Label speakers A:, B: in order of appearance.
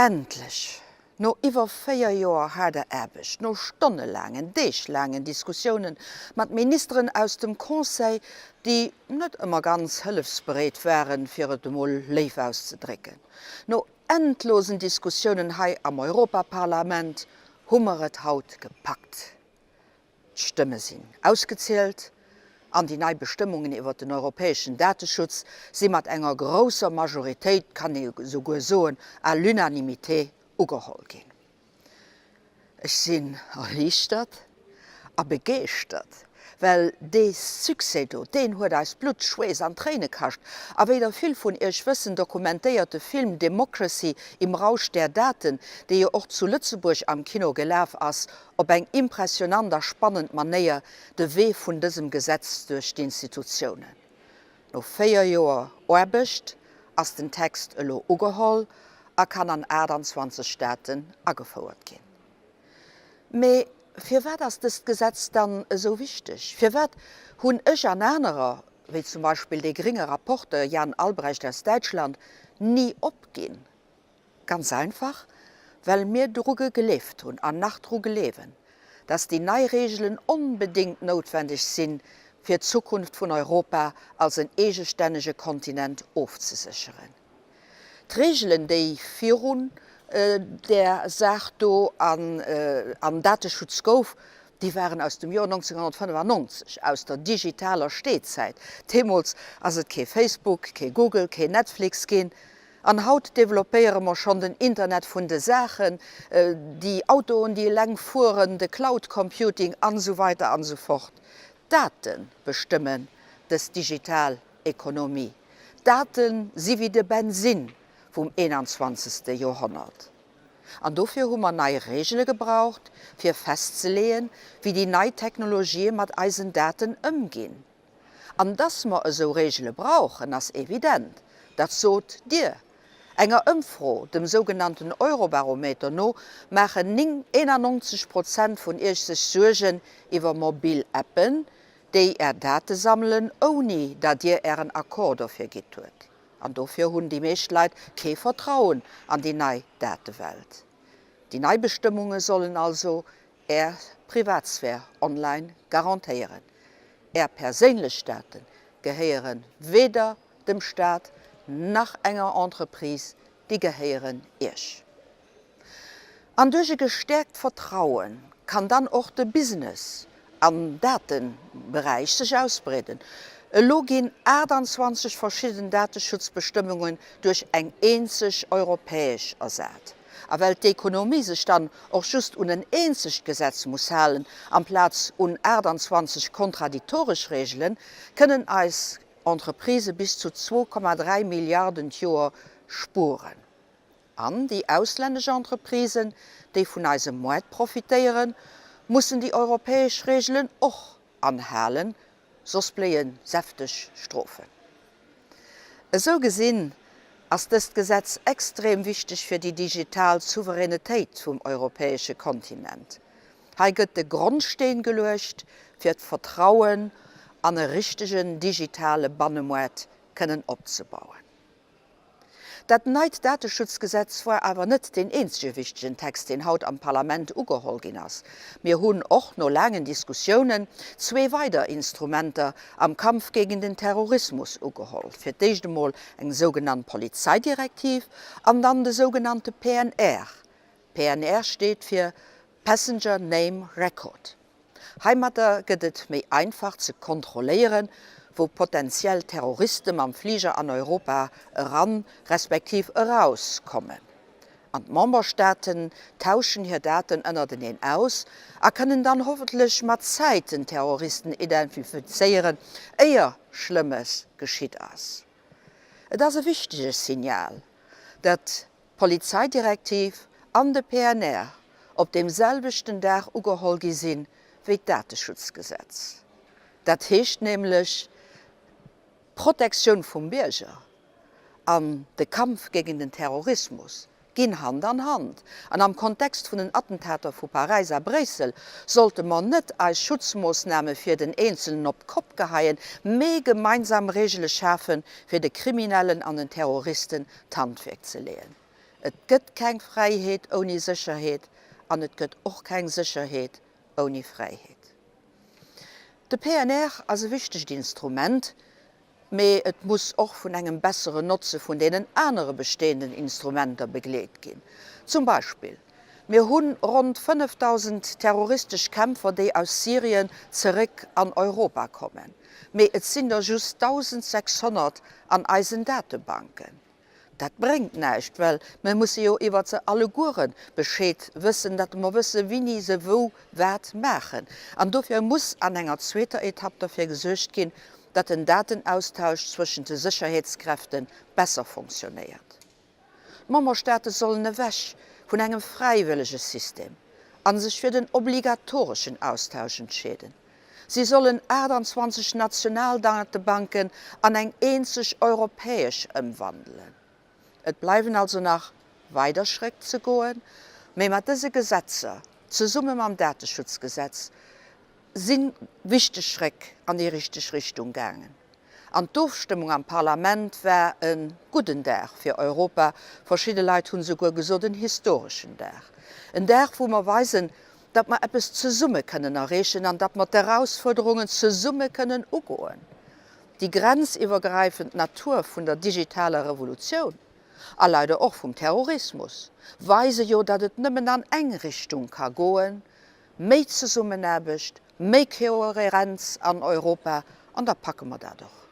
A: Endlech, no iwwer 4 Joer haarder Aarbecht, no stonnelaangen, deeglaangen Diskussiounen mat Ministeren aus dem Conseil, déi net ëmmer ganz hëllefsbereet waren, fir et emol léif auszedrécken, no endlosen Diskussiounen hei am Europaparlament, hu mer et haut gepackt. D'Stëmme sinn ausgezielt an déi nei Bestëmmungen iwwert den europäeschen Dateschutz si mat enger grousser Majoritéit, kann ee souguer soen à l'unanimité, ugeholl ginn. Ech sinn erliichtert a begeeschtert, well dee Succès do, deen huet eis Blutt, Schweess an Tréine kascht. A wéi der vill vun Iech wëssen, dokumentéiert de Film Democracy im Rausch der Daten, dee jo och zu Lëtzebuerg am Kino gelaf ass, op eng impressionant a spannend Manéier de Wee vun dësem Gesetz duerch d'Institutiounen. No 4 Joer Aarbecht ass den Text elo ugeholl a kann an 28 Staaten agefouert ginn. Mee firwat ass dëst Gesetz dann esou wichteg? Firwat hunn ech an anerer, wéi zum Beispill dee gringe Rapporteur Jan Albrecht aus Däitschland, ni opginn? Ganz einfach, well mir dru gegleeft hunn an nach dru gleewen, dass déi nei Reegelen onbedéngt noutwendeg sinn, fir d'Zukunft vun Europa als en eegestännege Kontinent ofzesécheren. D'Reegelen, déi virun där Saach do am Dateschutz gouf, déi waren aus dem Joer 1995, aus der digitaler Steezäit. Deemools ass et kee Facebook, kee Google, kee Netflix ginn. An haut developpéiere mer schonn den Internet vun de Saachen, déi Autoen, déi eleng fueren, de Cloud Computing an esou weider an esou fort. D'Date bestëmmen dës digital Ekonomie. D'Date si wéi de Bensinn vum 21. Joerhonnert. An dofir hu mer nei Reegele gebraucht, fir festzeleeën, wéi déi nei Technologië mat eisen Daten ëmginn. An dass mer esou Reegele brauchen, ass evident. Dat sot Dir. Enger Ëmfro, dem sougenannten Eurobarometer no, maachen 91 Prozent vun Iech sech Suergen iwwer mobil Appen, déi Är Date sammelen, ouni dat Dir Ären Accord dofir gitt huet. An dofir hunn déi meescht Leit kee Vertrauen an déi nei Datewelt. Déi nei Bestëmmunge sollen also Är Privatsphär online garantéieren. Är perséinlech Date gehéiere weder dem Staat nach enger Entreprise, déi gehéieren Iech. An duerch e gestäerkt Vertraue kann dann och de Business am Dateberäich sech ausbreeden. Elo ginn 28 verschidden Dateschutzbestëmmungen duerch eng eenzeg europäesch ersat. A well d'Ekonomie sech dann och just un en eenzegt Gesetz muss halen, amplaz un 28 kontradiktoresch Reegelen, kënnen eis Entreprisë bis zu 2,3 Milliarden d'Joer spueren. An déi auslännesch Entreprisen, déi vun eisem Moart profitéieren, mussen déi europäesch Reegelen och anhalen, soss bléien säfteg Strofen. Esou gesinn ass dëst Gesetz extrem wichteg fir déi digital Souveränetéit vum europäesche Kontinent. Hei gëtt de Grondsteen geluecht, fir d'Vertrauen an e richtegen digitale Bannemoart kënnen opzebauen. Dat neit Dateschutzgesetz war awer net deen eenzege wichtegen Text, deen haut am Parlament ugeholl ginn ass. Mir hunn och no laangen Diskussiounen zwee weider Instrumenter am Kampf gégen den Terrorismus ugeholl, fir d'éischt emol eng sougenannt Polizeidirektiv an dann de sougenannte PNR. PNR steet fir Passenger Name Record. Heimatter gëtt et méi einfach ze kontrolléieren, wou potentiell Terroriste mam Fliger an Europa eran, respektiv eraus kommen. An d'Memberstaaten tauschen hir Daten ënnerteneen aus a kënnen dann hoffentlech mat Zäiten Terroristen identifizéieren, éier Schlëmmes geschitt ass. Et ass e wichtege Signal, datt d'Polizeidirektiv an de PNR op deem selwechten Dag ugeholl gi sinn, wéi d'Dateschutzgesetz. Dat heescht nämlech, d'Protektioun vum Bierger an de Kampf géingen den Terrorismus ginn Hand an Hand. An am Kontext vun den Attentater vu Paräis a Bréissel sollte mer net eis Schutzmoossname fir den Eenzelen op d'Kopp geheien, mee gemeinsam Reegele schafen, fir de Kriminellen an den Terroristen d'Handwierk ze leeën. Et gëtt keng Fräiheet ouni Sécherheet an et gëtt och keng Sécherheet ouni Fräiheet. De PNR ass e wichtegt Instrument, mee et muss och vun engem besseren Notze vun deenen anere bestehenden Instrumenter begleet ginn. Zum Beispill, mir hu ronn 5.000 terroristesch Kämpfer, déi aus Syrien zeréck an Europa kommen, mee et sinn der just 1.600 an eisen Datebanken. Dat bréngt näischt, well mer musse jo iwwert se alleguere Bescheed wëssen, datt mer wësse wini se wou wat maachen. An dofir muss an enger zweeter Etapp derfir gesuergt ginn, datt den Datenaustausch zwëschent de Sécherheetskräfte besser fonctionnéiert. D'Memberstaate sollen ewech vun engem fräiwëllege System a sech fir den obligatoreschen Austausch entscheeden. Si sollen 28 national Datebanken an eng eenzeg europäesch ëmwandelen. Et bleiwen also nach weider Schréck ze goen, mee mat dëse Gesetzer, zesumme mam Dateschutzgesetz, si wichteg Schréck an déi richteg Richtung gaangen. An d'Ofstëmmung am Parlament war e gudden Dag fir Europa, verschidde Leit hunn esouguer gesot en historeschen Dag. En Dag, wou mer weisen, datt mer eppes zesumme kënnen erreechen an datt mer d'Erausfuerderungen zesumme kënnen ugoen. Déi grenziwwergräifend Natur vun der digitaler Revolutioun, a leider och vum Terrorismus, weise jo, datt et nëmmen an eng Richtung ka goen, méi Zesummenaarbecht, méi Kohärenz an Europa, an da packe mer dat och.